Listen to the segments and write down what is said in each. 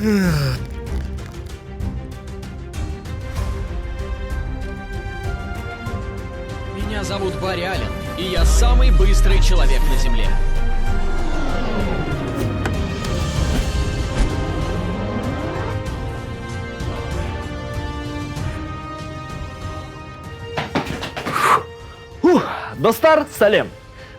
Меня зовут Барри Аллен, и я самый быстрый человек на Земле. Ух, достар, сәлем!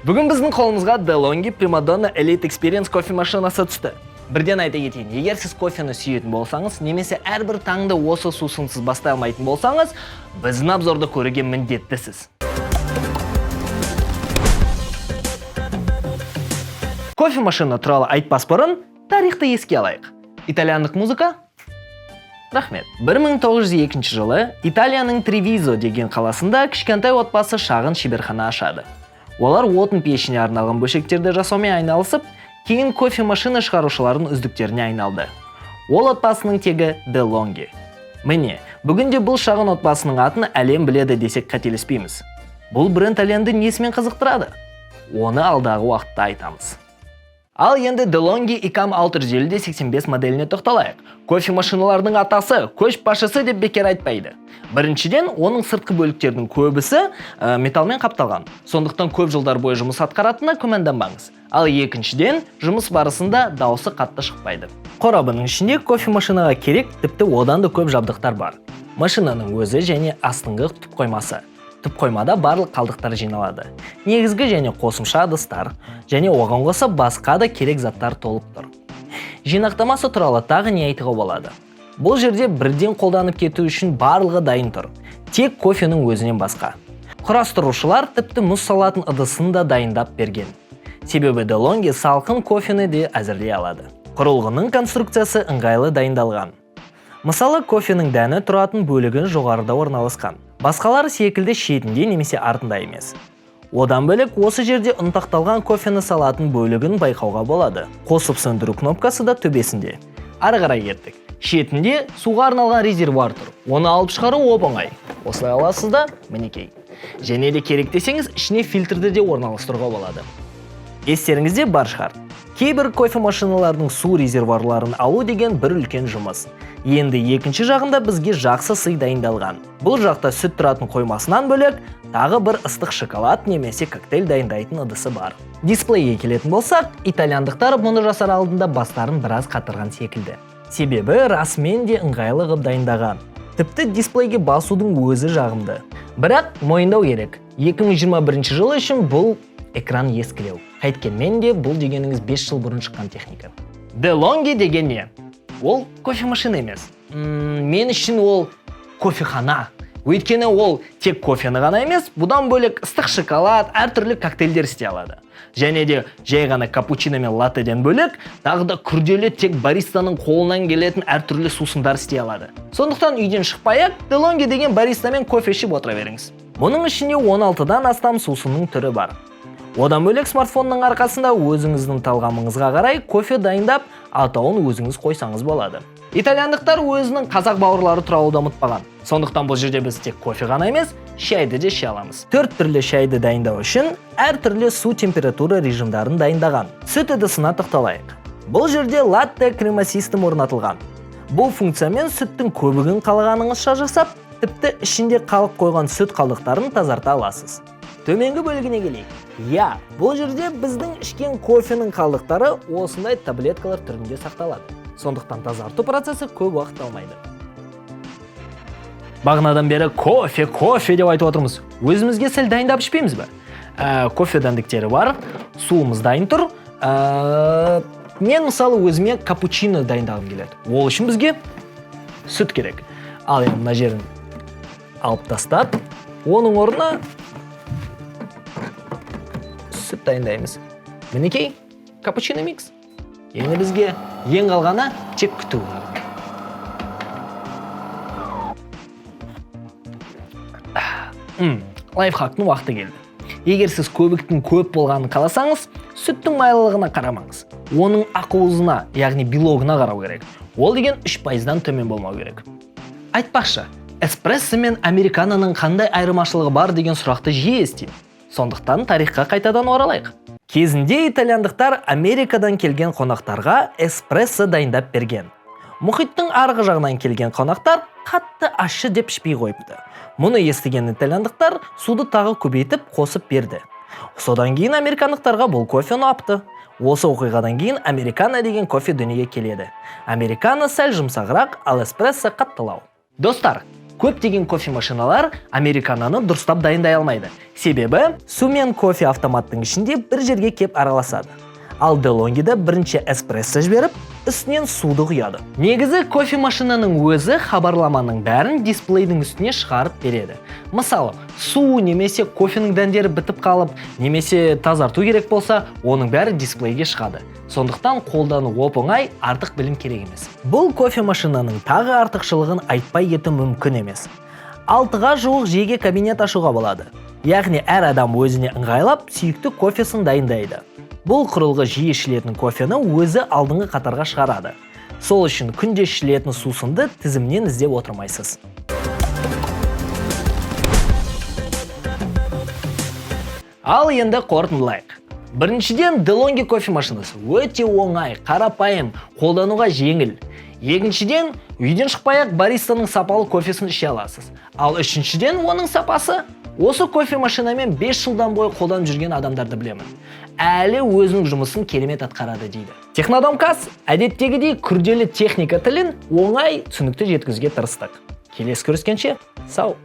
Бүгін біздің қолымызға DeLonghi Primadonna Elite Experience кофе машинасы түсті. Бірден айта кетейін, егер сіз кофені сүйетін болсаңыз, немесе әрбір таңды осы сусынсыз бастай алмайтын болсаңыз, біздің обзорды көруге міндеттісіз. Кофе машина туралы айтпас бұрын, тарихты еске алайық. Итальяндық музыка? Рахмет. 1902 жылы Италияның Тревизо деген қаласында кішкентай отбасы шағын шеберхана ашады. Олар отын пешіне арналған бөлшектерді жасаумен айналысып, кейін кофе машина шығарушылардың үздіктеріне айналды. Ол отбасының тегі Делонги. Міне, бүгінде бұл шағын отбасының атын әлем біледі десек, қателеспейміз. Бұл бренд әлемді несімен қызықтырады? Оны алдағы уақытта айтамыз. Ал енді DeLonghi ICAM 650-85 моделіне тоқталайық. Кофе машиналардың атасы, көшбасшысы деп бекер айтпайды. Біріншіден, оның сыртқы бөліктерінің көбісі металмен қапталған. Сондықтан көп жылдар бойы жұмыс атқаратынына күмәнданбаңыз. Ал екіншіден, жұмыс барысында дауысы қатты шықпайды. Қорабының ішінде кофе машинаға керек, тіпті одан да көп жабдықтар бар. Машинаның өзі және астыңғы түпқоймасы. Түпқоймада барлық қалдықтар жиналады. Негізгі және қосымша ыдыстар, және оған қоса басқа да керек заттар толып тұр. Жинақтамасы туралы тағы не айтуға болады? Бұл жерде бірден қолданып кету үшін барлығы дайын тұр. Тек кофенің өзінен басқа. Құрастырушылар тіпті мұз салатын ыдысын да дайындап берген. Себебі DeLonghi салқын кофені де әзірлей алады. Құрылғының конструкциясы ыңғайлы дайындалған. Мысалы, кофенің дәні тұратын бөлігі жоғарыда орналасқан. Басқалар секілді шетінде немесе артында емес. Одан бөлек, осы жерде ұнтақталған кофені салатын бөлігін байқауға болады. Қосып сөндіру кнопкасы да төбесінде. Ары қарай кеттік. Шетінде суға арналған резервуар тұр. Оны алып шығару оп оңай. Осылай аласыз да, мінекей. Және де керек десеңіз, ішіне фильтрді де орналастыруға болады. Естеріңізде бар шығар. Кейбір кофе машиналарының су резервуарларын алу деген бір үлкен жұмыс. Енді екінші жағында бізге жақсы сый дайындалған. Бұл жақта сүт тұратын қоймасынан бөлек, тағы бір ыстық шоколад немесе коктейль дайындайтын ыдысы бар. Дисплейге келетін болсақ, итальяндықтар мұны жасар алдында бастарын біраз қатырған секілді. Себебі расымен де ыңғайлы қып дайындаған. Тіпті дисплейге басудың өзі жағымды. Бірақ мойындау керек, 2021 жыл үшін бұл экран ескілеу. Қайткенмен де, бұл дегеніңіз 5 жыл бұрын шыққан техника. DeLonghi деген не? Ол кофе машина емес. Мен үшін ол кофехана. Өйткені ол тек кофені ғана емес, бұдан бөлек ыстық шоколад, әртүрлі коктейльдер істей алады. Және де жай ғана капучино мен латтеден бөлек, тағы да күрделі, тек баристаның қолынан келетін әртүрлі сусындар істей алады. Сондықтан үйден шықпай-ақ DeLonghi деген баристамен кофе ішіп отыра беріңіз. Бұның ішінде 16-дан астам сусынның түрі бар. Одан бөлек, смартфонның арқасында өзіңіздің талғамыңызға қарай кофе дайындап, атауын өзіңіз қойсаңыз болады. Итальяндықтар өзінің қазақ бауырлары туралы да ұмытпаған. Сондықтан бұл жерде біз тек кофе ғана емес, шайды де іше аламыз. Төрт түрлі шайды дайындау үшін әртүрлі су температура режимдарын дайындаған. Сүт ыдысына тоқталайық. Бұл жерде латте крема систем орнатылған. Бұл функциямен сүттің көбігін қалағаныңызша жасап, тіпті ішінде қалып қойған сүт қалдықтарын тазарта аласыз. Төменгі бөлігіне келейік. Иә, бұл жерде біздің ішкен кофенің қалдықтары осындай таблеткалар түрінде сақталады. Сондықтан тазарту процесі көп уақыт алмайды. Бағанадан бері кофе, кофе деп айтып отырмыз. Өзімізге сәл дайындап ішпейміз бе? Кофе дәндіктері бар, суымыз дайын тұр. Мен мысалы өзіме капучино дайындағым келеді. Ол үшін бізге сүт керек. Ал енді мына жерін алып тастап, оның орнына сүт дайындаймыз. Мінекей, капучино микс. Енді бізге ең қалғаны тек күту. Лайфхактың уақыты келді. Егер сіз көбіктің көп болғанын қаласаңыз, сүттің майлылығына қарамаңыз. Оның ақуызына, яғни белогына қарау керек. Ол деген 3%-дан төмен болмау керек. Айтпақшы, эспрессо мен американоның қандай айырмашылығы бар деген сұрақты жиі естимін. Сондықтан тарихқа қайтадан оралайық. Кезінде итальяндықтар Америкадан келген қонақтарға эспрессо дайындап берген. Мұхиттың арғы жағынан келген қонақтар қатты ащы деп ішпей қойыпты. Мұны естіген итальяндықтар суды тағы көбейтіп қосып берді. Содан кейін американдықтарға бұл кофе ұнапты. Осы оқиғадан кейін американо деген кофе дүниеге келеді. Американо сәл жұмсағырақ, ал эспрессо қаттылау. Достар, көптеген кофе машиналар американоны дұрыстап дайындай алмайды. Себебі су мен кофе автоматтың ішінде бір жерге кеп араласады. Ал Делонгиде бірінші эспрессо жіберіп, үстінен суды құяды. Негізі кофе машинаның өзі хабарламаның бәрін дисплейдің үстіне шығарып береді. Мысалы, су немесе кофенің дәндері бітіп қалып, немесе тазарту керек болса, оның бәрі дисплейге шығады. Сондықтан қолдану оп-оңай, артық білім керек емес. Бұл кофе машинаның тағы артықшылығын айтпай кету мүмкін емес. 6-ға жуық жеке кабинет ашуға болады. Яғни әр адам өзіне ыңғайлап сүйікті кофесін дайындайды. Бұл құрылғы жиі ішілетін кофені өзі алдыңғы қатарға шығарады. Сол үшін күнде ішілетін сусынды тізімнен іздеп отырмайсыз. Ал енді қорытындылайық. Біріншіден, Делонги кофе машинасы өте оңай, қарапайым, қолдануға жеңіл. Екіншіден, үйден шықпай-ақ баристаның сапалы кофесін іше аласыз. Ал үшіншіден, оның сапасы. Осы кофе машинамен 5 жылдан бойы қолданып жүрген адамдарды білемін. Әлі өзінің жұмысын керемет атқарады дейді. Технодом Каз әдеттегідей күрделі техника тілін оңай, түсінікті жеткізуге тырыстық. Келесі көріскенше, сау.